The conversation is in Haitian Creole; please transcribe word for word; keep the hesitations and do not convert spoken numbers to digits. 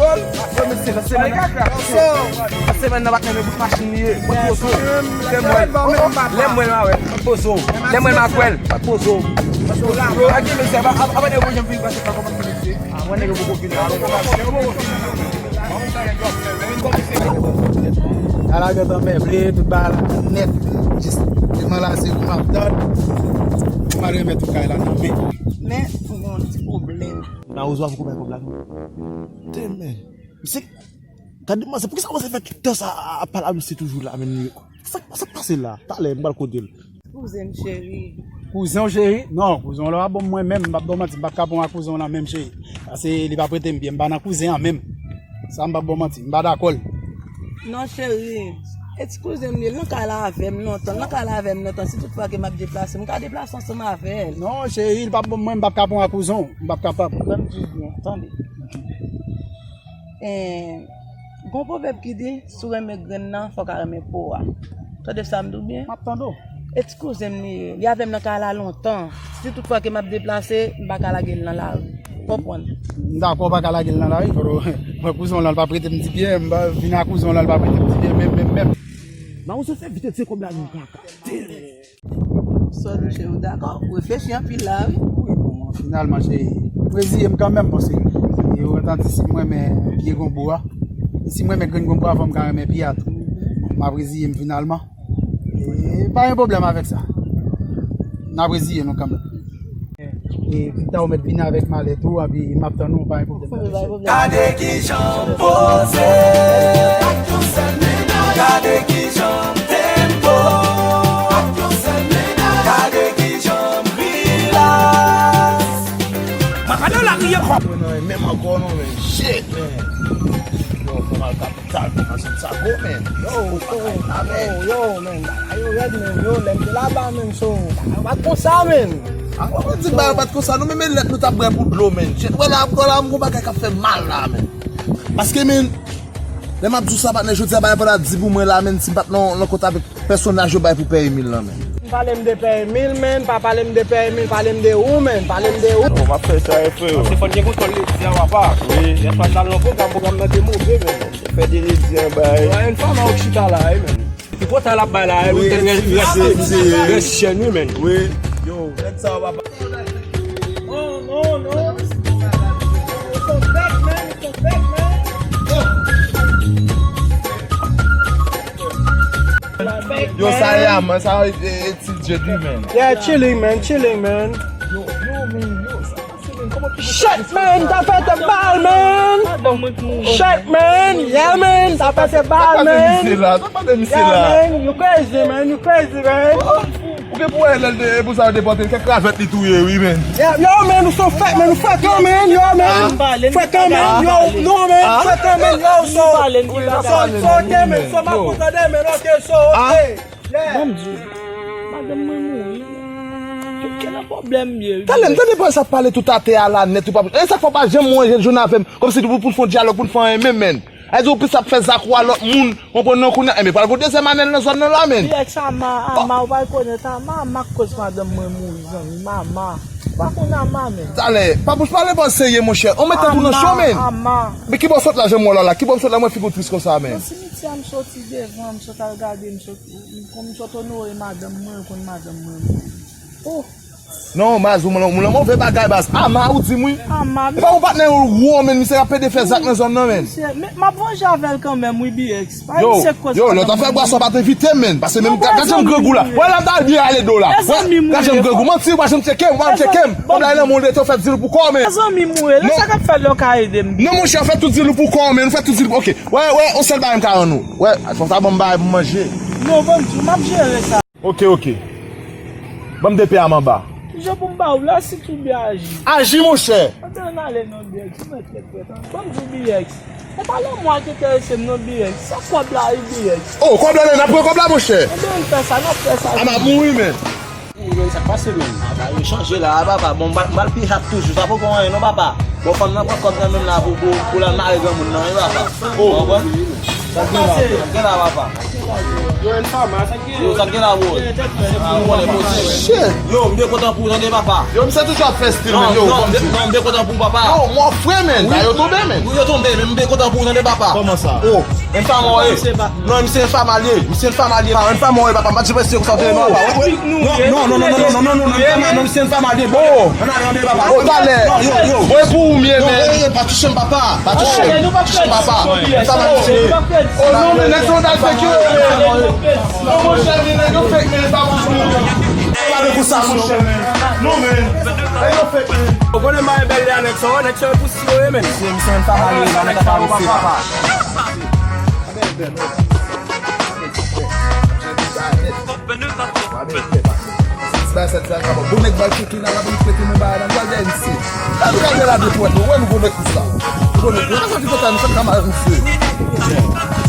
Nan semèn nan, nan semèn nan, patnè, men bout machin li ye. Pot pozo. Lè m wè l, lè m wè l, m a wè l. Pot pozo. Lè m wè l, m a kwè l. Pot pozo. Ak de mesye, ap, ap, ap de bon jan vin pase pa konprann mesye. Ah, mwen nèg yo poko vin la. Ala gentan meble, tout bagay la nèt. Jis, demen la, se ou m ap tann. Pou m al remèt ou kay la nan men. Men, m gen yon ti pwoblèm. Nan rezo a poko bay kòb la, non. Demen. Misye, gade manzè, poukisa manzè fè tout tan sa a, a pale a misye toujou la, menm li? Sa, sa k pase la? Talè, m pral kote l. Kouzen m cheri. Kouzen w cheri? Non, kouzen w la pa bon mwen menm, m p ap ba w manti, m p ap ka pran ak kouzen w la menm cheri. Paske li p ap rete m byen, m pa nan kouzen an menm. Sa m p ap ba w manti, m pa dakò l. Non cheri, e ti kouzen m li ye, l nan kay la avè m lontan, l nan kay la avè m lontan, si tout fwa ke m ap deplase, m ka deplase ansanm avè l. Non cheri, li p ap bon mwen, m p ap ka pran ak kouzen w, m p ap kapab. Ban m di w byen, tande. Eh, gon pwovèb ki di, si w renmen grenn nan, fò w ka renmen po a. Tande sa m di w byen? M ap tande w. E ti kouzen m li ye. Li avè m nan kay la lontan. Si tout fwa ke m ap deplase, m pa ka lage l nan lari. Konprann? M dakò, w pa ka lage l nan lari. Mwen kouzen w lan, l p ap rete m ti byen. M pa vin ak kouzen w lan, l p ap rete m ti byen, menm, menm, menm. Mawozo fè vit se kòb la nou kaka. Sòt cheri, w dakò? Ou reflechi anpil la, wi. Wi, bon, finalman, cheri, m reziye m kanmenm, paske e otan si m renmen pye gonbo a, e si m renmen grenn gonbo a, fò m ka renmen pye a tou. M ap reziye m finalman. E pa gen pwoblèm avèk sa. N ap reziye nou kanmenm. E pita ou mèt vini avèk malèt ou, epi m ap tann ou, pa gen pwoblèm. Gade kijan m poze. Gade kijan m tempo. Gade kijan m relax. Mwen pa nan lari ankò. Mwen nan menm ankò non, men shit, man. Kapital, kòmanse sa gwo, men. Yo, yo, yo, yo, men, bagay yo rèd, men, yo, lè m te laba, men, so, bagay yo pa t konsa, men. A, mwen di bagay yo pa t konsa, nou menm lèt nou t ap bwè pou dlo, men. Wè la, wè la, m gon bagay k ap fè m mal la, men. Paske, men, lè m ap di w sa, patnè, jodi a, bagay yo pa t ap di pou mwen la, men, si m pa t nan, nan kont avèk pèsonaj yo bay pou Pè Emil lan, men. Pale m de Pè Emil, men, pa pale m de Pè Emil, pale m de ou, men, pale m de ou. Non, m ap fè sa, frè. Se fò n gen kontwòl ledi a, papa. Wi. Yèswa, n t al nan pwogram, pwogram nan te move, men. Fè de ledi a bay. Wè, yon fanm a ou k chita la, wi, men. Pou pòtay l ap bay la, wi, wi, rès, rès, rès jèn, wi, men. Wi. Yo, nèg sa yo, papa. Oh, non, non. It's a fake, man. It's a fake, man. Yo, sa ye a, man, sa ye, e, e, ti J D, man. Yeah, chilling, man, chilling, man. Yo, yo, man, yo, sa pase, man, kòman pou... Shit, man, ta fè te bal, man. Shit, man, yeah, man, ta fè te bal, man. Sa pase misye la, sa pase misye la. Yeah, man, you crazy, man, you crazy, man. Ou gen pou wè lè l de, e pou sa yo depòte l, kèk kravèt li touye, wi, men. Yo, yo, men, nou se fèk, men, nou fèk, yo, men, yo, men. Fèk, men, yo, nou, men, fèk, men, yo, so, so, so, ok, men, so, m ap kontande, men, ok, so, ok. Yeah. Ban m di w, madanm mwen mouri, men. Kèl pwoblèm m ye, wi. Talè, m tande pwofesè ap pale tout atè a la nèt, ou pa, e sa k fè w pa janm wè jwenn avè m, kòmsi pou, pou n fè yon dyalòg, pou n fè anyen menm, men. Sa vle di w plis ap fè zak ou a lòt moun, konprann non kounye a. Enben, pral gon dezyèm ane l nan zòn nan la, men. Alex, Ama, Ama, ou pa rekonèt Ama, Ama k koz madanm mwen mouri, zanmi m, Ama. Ou pa konn Ama, men. Talè, pa bouch pale bò serye, monchè. Ou mete tou nan cho, men. Ama. Men kibò w sot la, jan m wè w la la? Kibò m sot la, mwen figi w tris konsa, men? Nan simityè, m soti devan, m sot al gade, m sot, m, m sot onore madanm mwen, ou konn madanm mwen mouri. Oh. Non, baz, ou lan, ou lan move bagay, baz. Ama, ou di m, wi. Ama, e pa yon patnè ou, ou, men, misye ap pede fè zak nan zòn nan, men. Misye, men, m ap vanje avè l kanmenm, wi, B X. Pa misye k koz yo, lè w t ap fè bwason, pa t envite m, men. Paske menm, gad jan m grangou la. Wè, la m ta al byen ale do la. Wè, gad jan m grangou. Manti, w pa janm tcheke m, w pa janm tcheke m. Kòm la, nan moun rete, w fè dil ou pou kò w, men. Zanmi m, wi, lè sa k ap fè lè w ka ede m. Non, monchè, w fè tout dil ou pou kò w, men. W fè tout dil ou pou, ok. Wè, wè, yon sèl bagay m ka rann ou. Wè, fò w ta ban m bagay pou m manje. Non, ban m di w, m ap jere sa. Ok, ok. Ban m de pè a m anba. Kijan pou m ba ou la, si tou byen aji? Aji, monchè! Anben, ann ale non, B X, ou mèt rèt, rèt, an. Ban m di w, B X. Se pa lanmou a ki enterese m, non, B X. Se kòb la, wi, B X. Oh, kòb la, n ap pran kòb la, monchè. Anben, ann fè sa, n ap fè sa. A, m ap mouri, men. Wi, men, sa k pase, men? A, bagay yo chanje la, papa. Bon, m pral, m pral pi hat toujou. Sa poko anyen, non, papa. Bon, fanm nan pran kòb nan men l la pou, pou, pou l al mare granmoun nan, wi, papa. Oh. Ou konprann? Sa k gen la, sa k gen la, papa? Yo, Enfama, sa k gen? Yo, sa k gen la, bro? Yo, tèt fè. Ah, ou konnen, bro. Shit. Yo, m byen kontan pou ou, tande, papa. Yo, misye toujou ap fè stil, men, yo, non, non, m byen kontan pou ou, papa. Yo, mò fre, men. Wi, yo tonbe, men. Wi, yo tonbe, men m byen kontan pou ou, tande, papa. Kòman sa? Oh, Enfama, wi. Non, misye Enfama l ye. Misye Enfama l ye, papa. Enfama, wi, papa. M pa t janm panse yo konsa, non, papa. Non, non, non, non, misye Enfama l ye, bro. Ann ale, ann ale, papa. Oh, talè. Non, yo, yo. Voye pou ou, men. Non, yo, yo, pa touche m, papa. Pa touche m. Touche m, papa. Sa va touche. Oh, non, men nèg sa yo dal fake yo, men. Non, monchè, men nèg yo fake, men pa pou sa, men. Non, men. Nèg yo fake, men. Ou konnen m pa bèl de a nèg sa yo, nèg sa yo pou si yo ye, men. Se, se yon fama li, la, nèg sa yo, papa. Bon nèg bay kokin la, la pou fete nou ba la, pral de M C. La nou ka gen la de twèt nou, wè nou bon nèg pou sa. Bon nèg, nou pa soti kontan, nou sot ka mal misye.